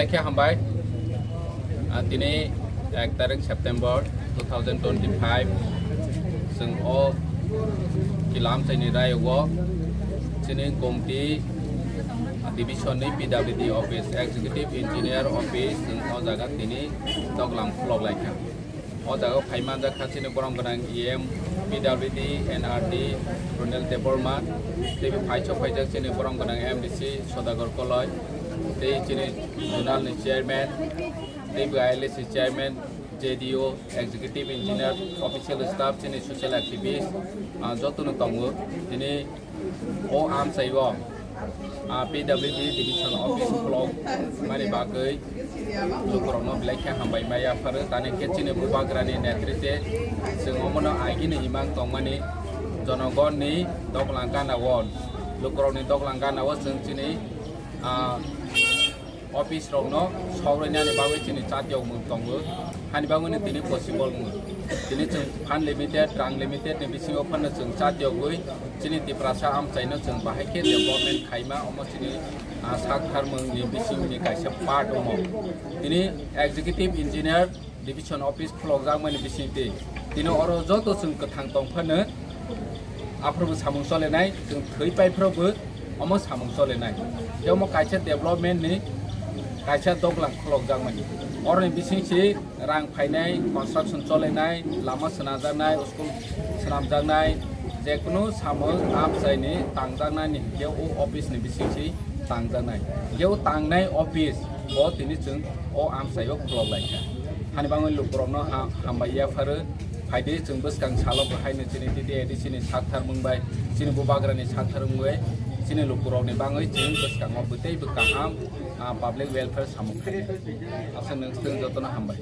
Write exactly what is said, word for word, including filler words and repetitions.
Khe hambai. Ah, tini ek tarik September two thousand twenty-five, chwng o kilam chaini rayo chini Gomti division ni P W D office, executive engineer office, chwng o jaga tini doglam khulok laikha. O jaga phai manjak kha chini borom gwnang E M, P W D, N R D, Ronel Debbarma, tei phaichok phaijak chini borom gwnang M D C Sodagar Koloi, tei chini zonal ni chairman, tei bo I L A C chairman, J D O, executive engineer, official staff, chini social activist, ah, jotono tongo. Tini o amchaio, ah, P W D division office khulok mani bagwi lukurokno belai khe hambai ma yapharo. Tani khe chini bubagrani netrite chwng omono agini imang tongmani, jonogonni doglang gana-o, lukurokni doglang gana-o chwng chini, ah, office rokno sogrinani bagwi chini chatiyokmung tongo. Hani bagwino tini possible wngo. Tini chwng fund limited, rang limited ni bisingo phano chwng chatiyogwi chini Tiprasa amchaino chwng bahai khe development khaima, omo chini, ah, sak tharmung ni bisingni kaisa part omo. Tini executive engineer division office khulokjakmani bisingtwi tini oro joto chwng kwthang tong phano aphuru bo samung cholenai, chwng thwi pai phuru bo omo samung cholenai. Je omo kaisa development ni kaisa doglang khulokjakmani. Oroni bisingsi rang phainai, construction cholenai, lama swnamjaknai, school swnamjaknai, jekunu samung amchaini tangjaknani hinkhe o office ni bisingsi tangjaknai. Hinkhe o tangnai office bo tini chwng o amchaio khulok laikha. Hani bagwi lukurokno ha-, hambai yapharo. Phaidi chwng bwskang salo bo haino chini T T A D C ni sak tharmung bai, chini bubagrani sak tharmung bai, chini lukurokni bagwi chwng bwskango bwtwi bw kaham, ah, public welfare samung khainai. Aswk nwng jotono hambai.